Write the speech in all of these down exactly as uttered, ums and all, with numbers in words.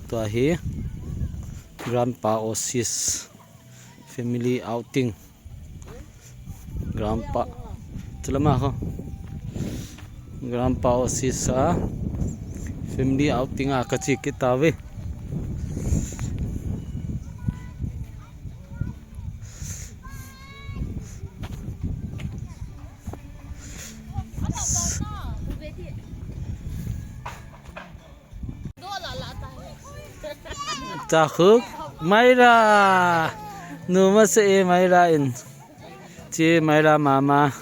Tua hi Grandpa Osis family outing. Grandpa. Chalama ho. Grandpa Osis a family outing a kachi kitave. Chahuk, Maira. Nu masa e Maira in. Chi Maira mama.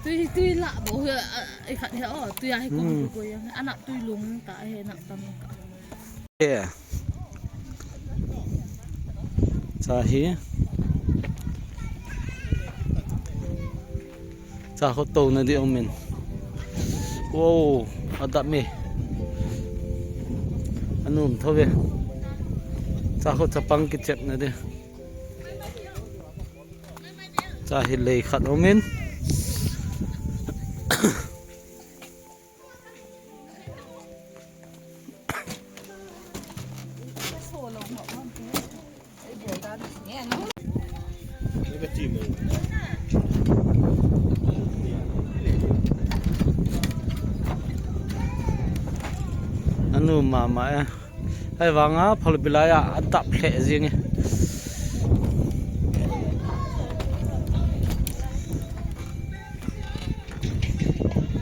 Tui, tui la bo, a, a, khat he, o, tui a he ko, hmm, ko, ko, ya. Anak tui lung ta he, nak tam ka. E. Chahi. Cha ho to na di ong min. Wow, adap me. Anum tho ve. Cha ho chapang kichep na di. Chahi lei khat ong min. Anu mama e. Ahivanga phalbi laiya adap lheh jing e.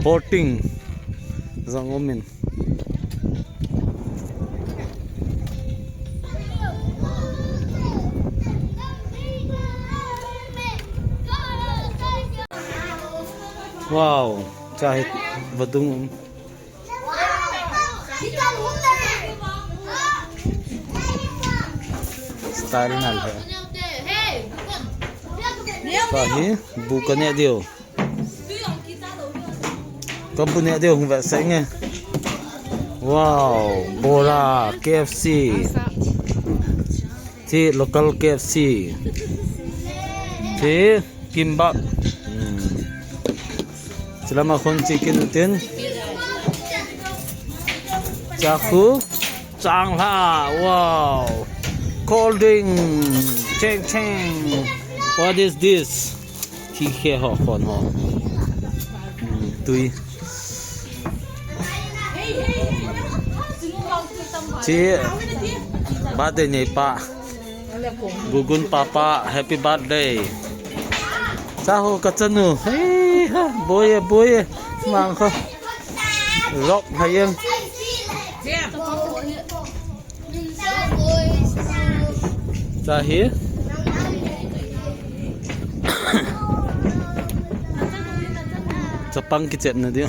Boating jong um in. Wow, cha hi vadung um. Style ngal hai. Cha hi bu kaneh diu. Kabu neh diu hung vetsah inge. Wow, bora, K F C. Chi local K F C. Chi kimbap. Hmm. Chulama khun chicken tin. Chahu. Changlha, wow. Cold drink. Cheng cheng. What is this? Thi khe ho khon ho. Hmm, tui. Chi birthday nei pa. Gugun papa, happy birthday. Chahu kachanu. Hei ha, boy e, boy e. Mang kho. Rock hai em. Chahi. Chapang kichep na diu.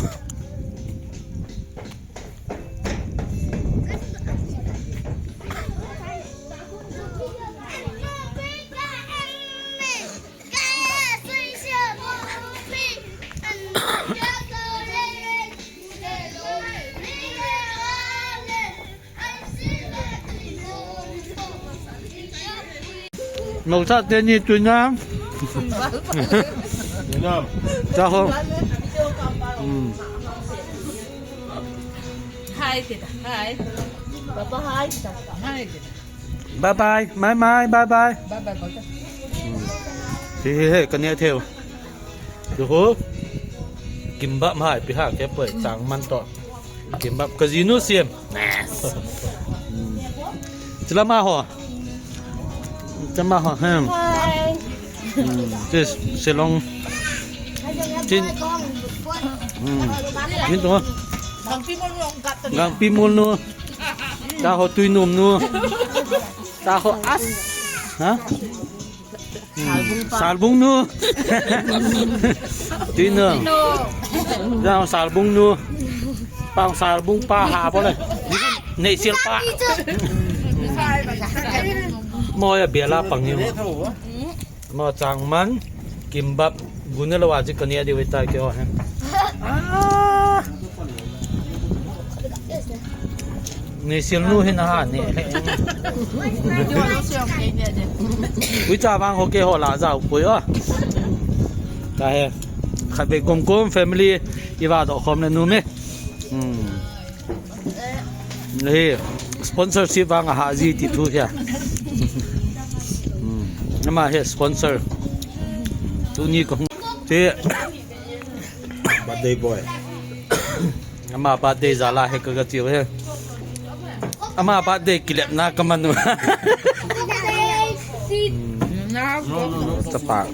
Nau sa teni tui na. Tui na. Chahu. Hmm. Hi, tita. Hi. Papa, hi, tita. Hi, tita. Bye bye. Mai mai, bye bye. Bye bye, bye bye. Hmm. He, he, he, kaneh thei. Chahu. Kimbap hai, pi ha, kepoi, changman to. Kimbap kajinu siam. Hmm. Chulama ho. Chulama ho, hmm. Hi. Hmm, this Shillong. Chin. Hmm. Chin to. Gangpi mul nu. Chahu tui num nu. Chahu as. Ha? Hmm. Salbung nu. Tui nu. Chahu salbung nu. Pang salbung pa ha bo le. Nei sil pa. Mo ya bela pang ni. Mo changman, kimbap, gunela wa ji kaneh diu ta ke ho he. Ah! Nei sil nu hin aha ne. Ui cha vang ho ke ho la jao pui o. Ka he. Khat ve kom kom family i va do khom le nu me. Hmm. Hi, Sponsorship vang a haji ti thu hia. Hmm. Ama hi sponsor. Tuni kong. Te. Birthday boy. Ama birthday jala hi ka ga tiu hi. Ama birthday kilepna ka manu. Tapa.